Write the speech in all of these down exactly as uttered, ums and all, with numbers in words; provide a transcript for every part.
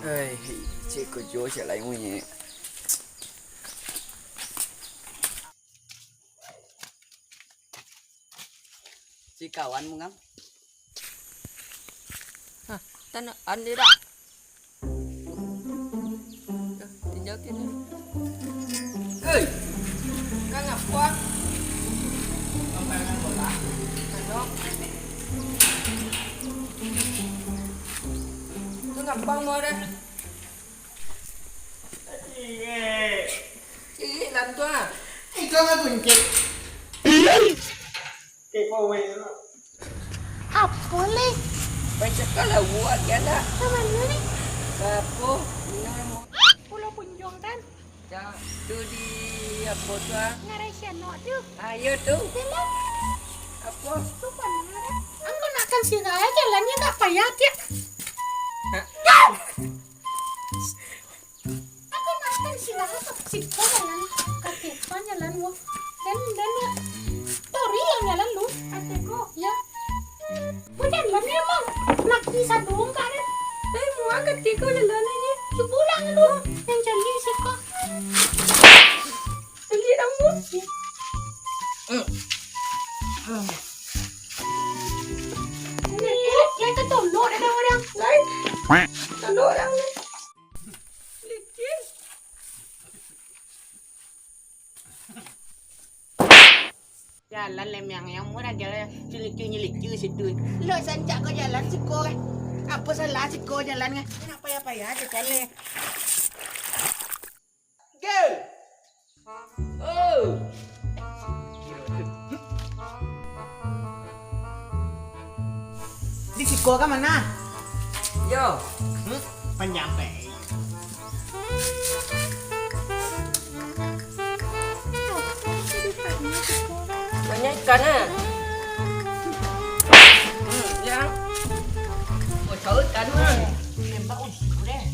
Hei, ceko jo cak lain munyi. Si kawan mungam. Hah, tanah ande dak? Dah, tinggal kini. Hei, kan apa? Main bola. Ano. Tu gampang mau deh. Cilik lah tu ah. Iko mah kunci. Kepo weh. Apo leh? Bancakkan lah buat kan dak? Ka mano ni? Ka apo? Minum. Pulau Punjuang kan? Cak, tu di apo tu ah? Ngarai Sianok tu. Ayo tu. Jalan. Apo? Tu mano dah? Angkau nak kan sirah, jalannya agak payah tiak. Hah? Aku makan sirah, siko jalan, kaki pan jalan, wah. Dan, dan, ya. Tori yang jalan lu. Katiku. Ya. Ku jalan ni, Mang. Laki sadung ka ni. Eh, mua katiku jalan ni. Cubo lah lu. Yang jali siko. Jali rambut. Ni, yang ketolok dah orang. Lain. Tolok orang ni. Licin. Jalan lemiang yang murah jalan, cilicu-nyilicu situ. Lo sancak ko jalan siko kan. Apo salah siko jalan kan? Nak payah-payah aja kan le. Gel. Oh. Di siko ka mana? Yo. Hmm? Panjang pe. Banyak ikan ah. Hmm, ya. Oh, saut kan. Tembak uji deh.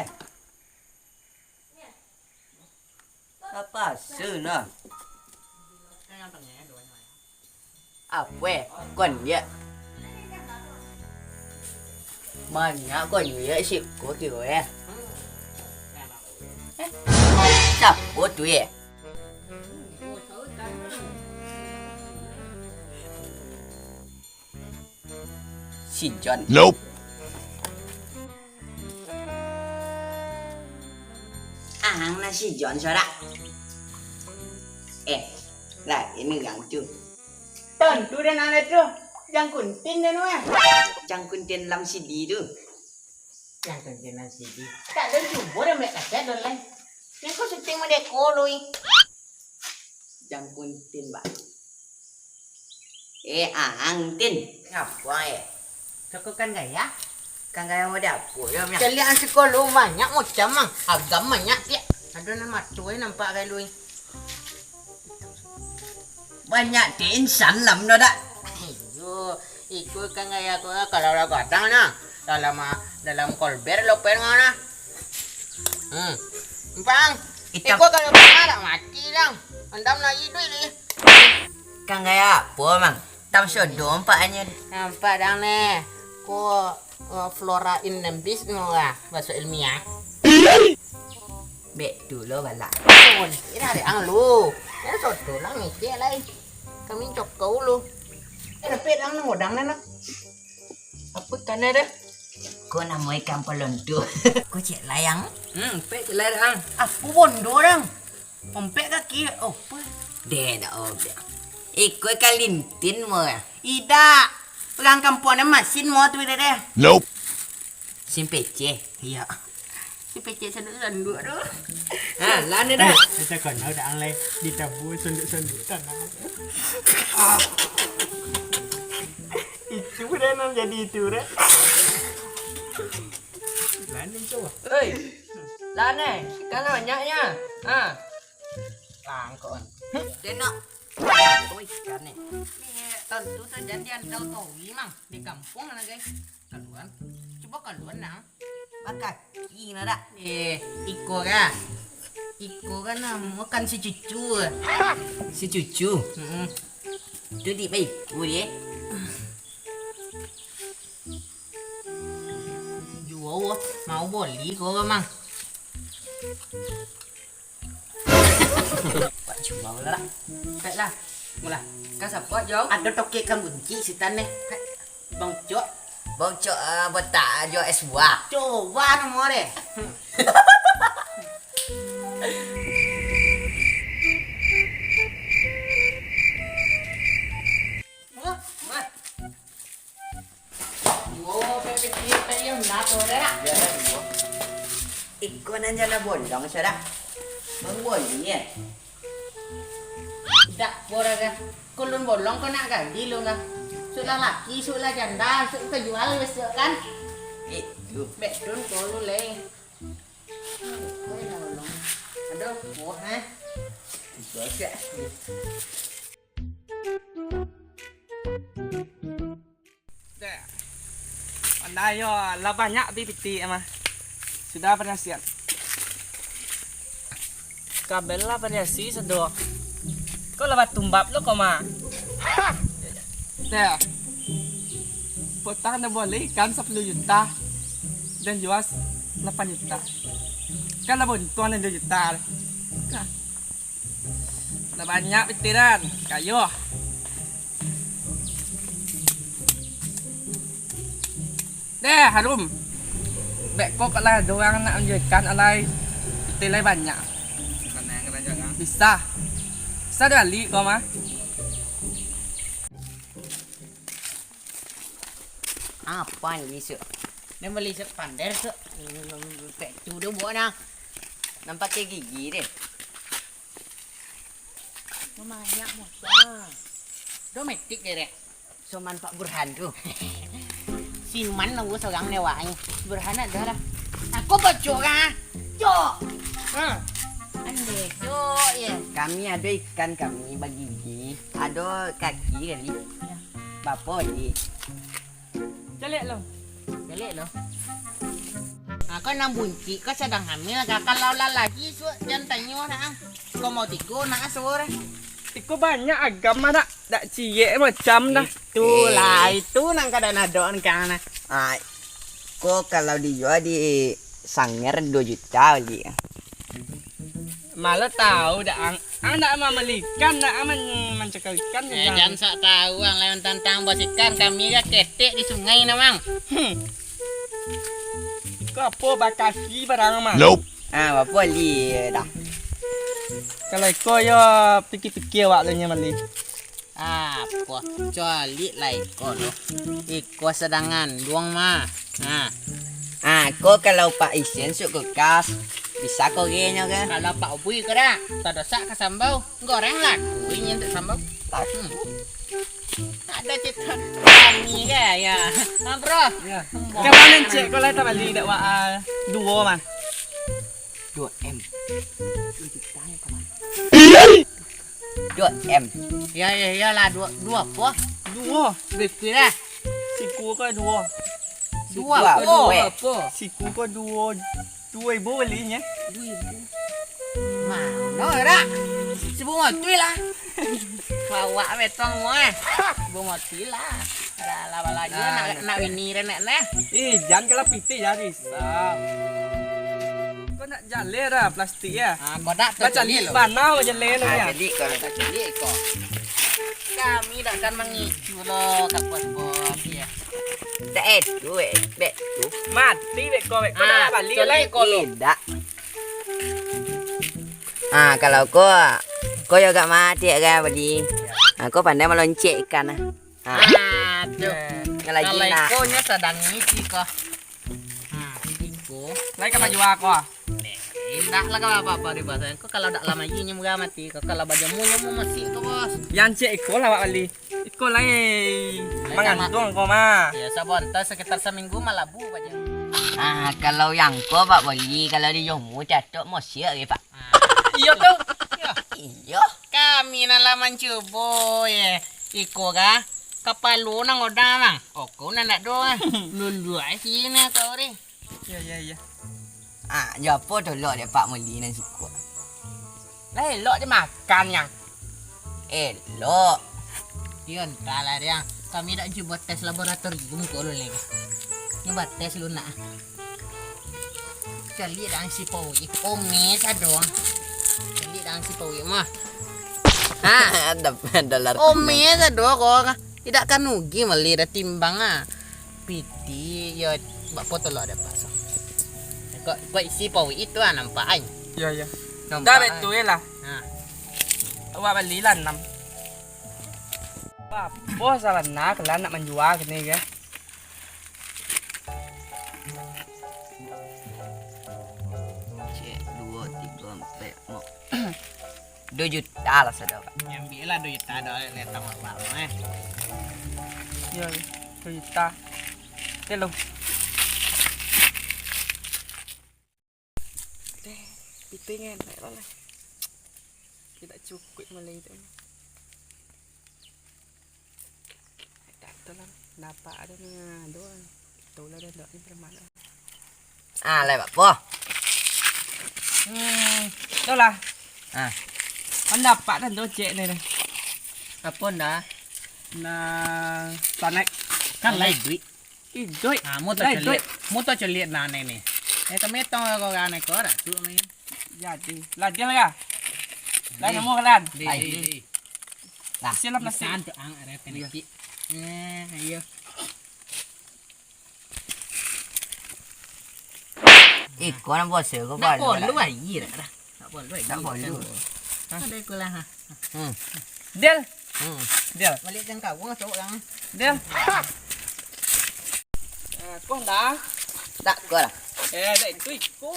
Eh. Apa sen ah? Apo eh? Kon ya. Banyak kon ya siko kiro eh. Eh, sapo tu eh? Si John. Nope. Ang na si John sorak. Eh, lah ini gang tu. Tantu den ale tu. Jangkuntin den weh. Jangkuntin lam sidi tu. Jangkuntin lam sidi. Tak ada cubo den mek kaset don lai. Ni ko syuting madeko lui. Jangkuntin, Bang. Eh, ang, Tin. Ngapo, eh? Cako kan gaya? Kan gaya model apo yo, Miang? Caliak ang siko lu banyak macam, Mang. Agam banyak, piak. Aduh, nan mato, eh, nampak gaya lu, eh. Banyak ti insan lam do dak? Iyo, iko kan gaya ko, kalau lah gadang nah. Dalam, ah, dalam kolber lo pen ngana. Hmm. Bang, itam. Iko kalau kena dak mati, Bang. Andam nak iduik ni. Kan gaya apo, Mang? Tam sodo ampaknyo. Nampak dang neh. Ko, eh, flora in the beast no lah, bahaso ilmiah. Bek tu lo balak. Oh, ini ada ang lu. Ya sodo lah ngecek lai. Kami cokau lu. Eh, tapi dang nang godang neh, nah. Apo ikan dah? Ko namo ikan palondu. Ko cek layang. Hmm, pek cek layang. Apo bondo dang? Ompek kaki, opo? Deh, dak ompek. Iko ikan lintin mo. Idak. Urang kampuang nan masin mo tu deh, deh. Nope. Simpece. Iya. Simpece sanduk-sanduk tu. Ha, lah ni dah. Eh, macam kau nak dah ang lai ditabu sanduk-sanduk tanah. Itu dah nan jadi itu dah. Lah ni tu. Oi. Lah ni, ikan banyaknya. Ha. Langkok kan. Denok. Oi, ikan ni. Ni tantu saja dia tahu tahu imang di kampung lah guys. Kaluan. Cuba kaluan nang. Bakaki na dak? Eh, iko ka? Iko kan namo kan si cucu. Si cucu? Mm-mm. Tu di baiku dia. Juo, mau boli ko, Mang. Pak juo lah. Baiklah. Mula. Ka sapa, Jo? Ado tokek ka bunci sitan deh. Bang Cok. Bang Cok, ah, botak jo es buah. Coba namo deh. Wah, wah. Yo, pepiti payung dah tu dah. Iko nan jala bolong, saudara. Bang boli, eh? Dak, boraga. Kulun bolong ko nak gali lu, kan? Sudah laki, sudah janda, sudah terjual, wes, kan? Eh, lu. Bek tun ko lu, leh. Kau yang bolong. Aduh, wah, eh. Itu aja. Dah. Pandai yo, lah banyak bi pitik mah. Sudah panasian. Kabel lah panasi sado. Kau lah batumbap lo kau mah. Dah. Potang dah boleh ikan sepuluh juta dan jual lapan juta. Kan lah buntuang enam juta. Dah. Lah banyak pitiran, kayo. Deh, harum. Bek kok lah ado urang nak manjual ikan alai. Piti lai banyak. Bisa. Bisa dibali ko mah. Apo ni, Suk? Nan bali Suk pander, Suk. Tek tu dah buek nah. Nan pakai gigi deh. Banyak musuah. Domestik deh, deh. Soman Pak Burhan tu. Sinuman nunggu sorang lewat ni. Burhan ada lah. Aku bocor ah. Cok. Ha. Ande, Cok, ya. Kami ado ikan kami bagigi, ado kaki kali. Bapo, Dik? Caliak lo. Caliak lo. Ah, kau nan buncik, kau sadang hamil, kah? Kalau lah lagi, suak jan tanyo nak, ah. Kau mau tigo nak, ah, suruh. Iko banyak agam mah, dak, dak ciek macam dah. Itulah, itu nan kadang nadok kan, nah. Ah, ko kalau dijual di Sanger dua juta bali. Malah tahu dak, ang, ang dak mamalikan, dak ang man-, mancakal ikan. Eh, jan sok tahu ang lain tantang bos ikan, kami ga ketek di sungai nah, Mang. Hmm. Iko apo bakasi barang, Mang? Nope. Ah, bapo li dah. Kalau iko yo pikir-pikir awak lah nyo mali. Apo, caliak lah iko lo. Iko sadang anduang mah. Ha. Ah, ko kalau Pak Isen suk kulkas, bisa ko genyo ke? Kalau Pak Ubui ko dak, tadosak ka sambau. Goreng laku inyo untuak sambau. Laku. Hmm. Ada cita kami ke ya. Ha, bro. Ya. Kapan cek ko lah tabali dak wa, ah, duo mah. Duo M. Duo M. Ya, ya, iyalah, duo, duo apo? Duo. Bepira? Siku ko duo. Duo apo? Duo apo? Siku ko duo, duo ibu balinyo. Duo ibu. Mano, Ra? Sibu motui lah. Bawa betong mo, eh. Sibu motui lah. Alah, alah, alah, nak, nak bini renek neh. Eh, jan kalau pitih jadi. Kau nak jaleh dah plastik ya? Ah, kau dak tu. Bacali jaleh lo. Panau jaleh lo. Ah, ya. Jadi kau tak jaleh kau. Kami dak akan mangicu lo, kapos bos ya. Tak eh tu eh, bek tu. Mati bek kau, bek kau dah balik lai. Jaleh kau lo. Eh, dak. Ah, kalau kau, kau juga mati kan bali. Ah, kau pandai maloncek ikan ah. Ah. Aduh. Kalau ikonyo sadang ngisi ko. Hmm, iko. Lai ka baju ako ah. Indak lah kalau apa-apa di bahasa ko, kalau dak lama ini murah mati ko, kalau bajamu nyamu masih ko, bos. Yang cek iko lah, Pak Wali. Iko lai mangantung ko mah. Ya, sabonta sekitar seminggu malabu bajamu. Ah, kalau yang ko, Pak Wali, kalau di jomu catok mosiak ge, Pak. Iyo tu. Iyo. Kami nan lah mancubo, ye. Iko ga, kapalo nan odang, Mang. Oko nan dak do, ah. Luluak sini kau, re. Iyo, iyo, iyo. Ah, jo apo tolok dek Pak Muli nan siko? Lah elok dimakan, Yang. Elok. Yo, antahlah, Yang. Kami dak cubo tes laboratorium ko lu lai. Cubo tes lu nak. Caliak dang si Pawi. Omes ado. Caliak dang si Pawi mah. Ha? Ada, ada lar. Omes ado ko. Idak kan rugi mali dah timbang ah. Piti, yo, bak potolok ado paso. Kok, kok isi Pawi itu ah nampak ai. Yo, yo. Nampak. Dah ai. Betul lah. Ha. Awak balilah anam. Apo salah nak, lah nak manjua kini ke? Cek, duo, tigo, ampek, limo. Duo juta lah sado, Pak. Ambiak lah duo juta doh, lihat tambah barang, eh. Yo, duo juta. Oke, lo. Deh, pitih ngenek lah, lah. Kita cukup mulai itu. Tak tahu lah, dapat ada ni, aduh. Tahu lah dah, dah ni pada mana. Ah, lai apo? Hmm, tu lah. Ah. Kan dapat dah tu cek ni dah. Apo ndak? Nah, tanek. Kan lai duit. Iduik. Ah, muto celiak. Muto celiak nah ni ni. Eh, kami tong kau kan kau dah tu main. Jadi, lah dia lah. Lah nemu kalan. Di, di, di. Lah, silam nasi. Santu ang arep kena ki. Eh, ayo. Iko nang puasa ko. Nak polo ayi dah. Nak polo ayi. Nak polo. Ada iko lah. Hmm. Del. Hmm. Del. Balik jangkau ngah cowok orang. Del. Ah, ko ndak? Tak ko lah. Eh, dak itu iko.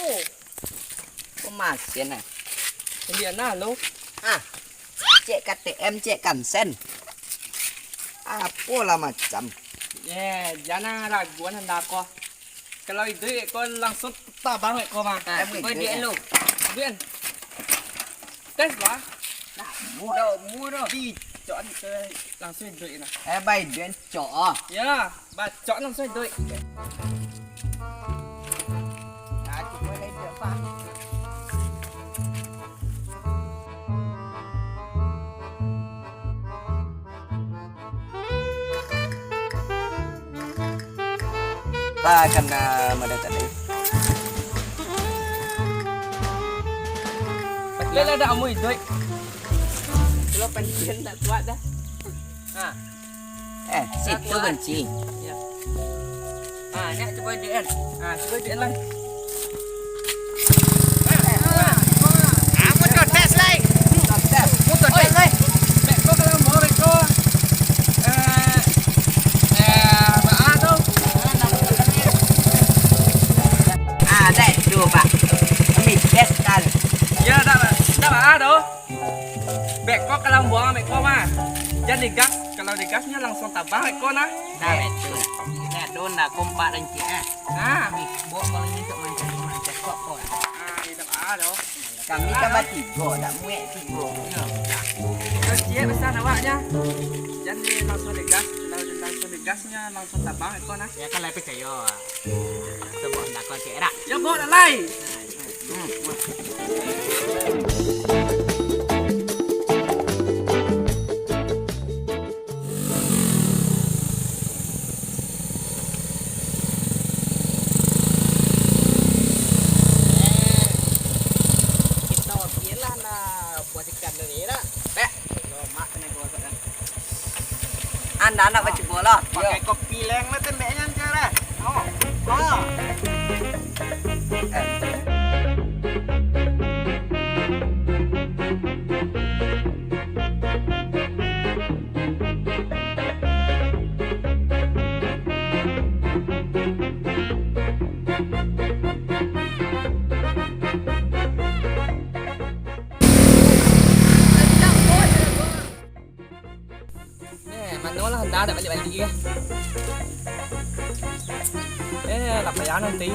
Ko masin ah. Dia nah lo. Ah. Cek K T M, cek kansen. Apolah macam. Eh, jangan raguan hendak ko. Kalau iduik ko langsung tabang ko mah. Ah, cubo iduik lu. Iduik. Tes lah. Nah, mudah, mudah. Dicok ni ke langsung iduik nah. Eh, bai iduik cok ah. Ya, bacok langsung iduik. Nah, cubo lah iduik, Pak. Lah, kana mada tadi. Lah, lah, dah amuy, Doi. Kalau pensiun tak kuat dah. Ha. Eh, situ kuat. Benci. Ya. Ah, nak cubo D N. Ah, cubo D N lah. Ah, mutu tes lai. Mutu tes. Mutu tes lai. Beko kalau mau beko. Eh, eh, baa tu. Ah, dah tu, Pak. Kami tes kan. Ya, dah, dah baa tu. Beko kalau buang beko mah. Jan digas, kalau digasnyo langsung tabang beko nah. Nah, betul. Ini ado nah kompak dan cik eh. Nah, beko kalau ni untuk mancing mancing kok kok. Ah, itu ah doh. Kami kan batigo, dak muek tigo. Yo. Kalau cik pesan awaknya. Jan di langsung digas, kalau langsung digasnyo langsung tabang beko nah. Ya kan lebih percaya. Sebab ndak kau cik dak. Ya, bawa dah lai. Anda anak bacubo lah. Pakai kopi leng lah tembeknya, cara. Oh. Oh. Eh. Eh, mano lah, ndak, ndak balik-balik, eh. Eh, lah payah nanti.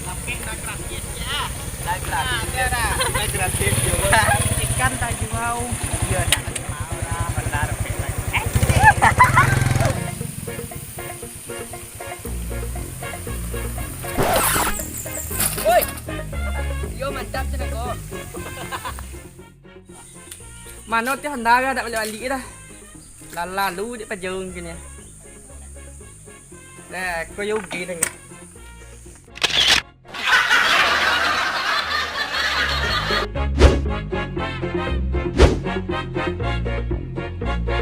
Lapeh dah gratis, ya. Dah gratis. Nah, dia dah. Dah gratis, ya. Ikan tak jual. Iya, dah. Mau lah, benar, lapeh lagi. Eh. Woi, Mano ti Honda dah dak baliak-baliak dah. Lah lalu dek pajong kini. Dah, ko yo ugi dah.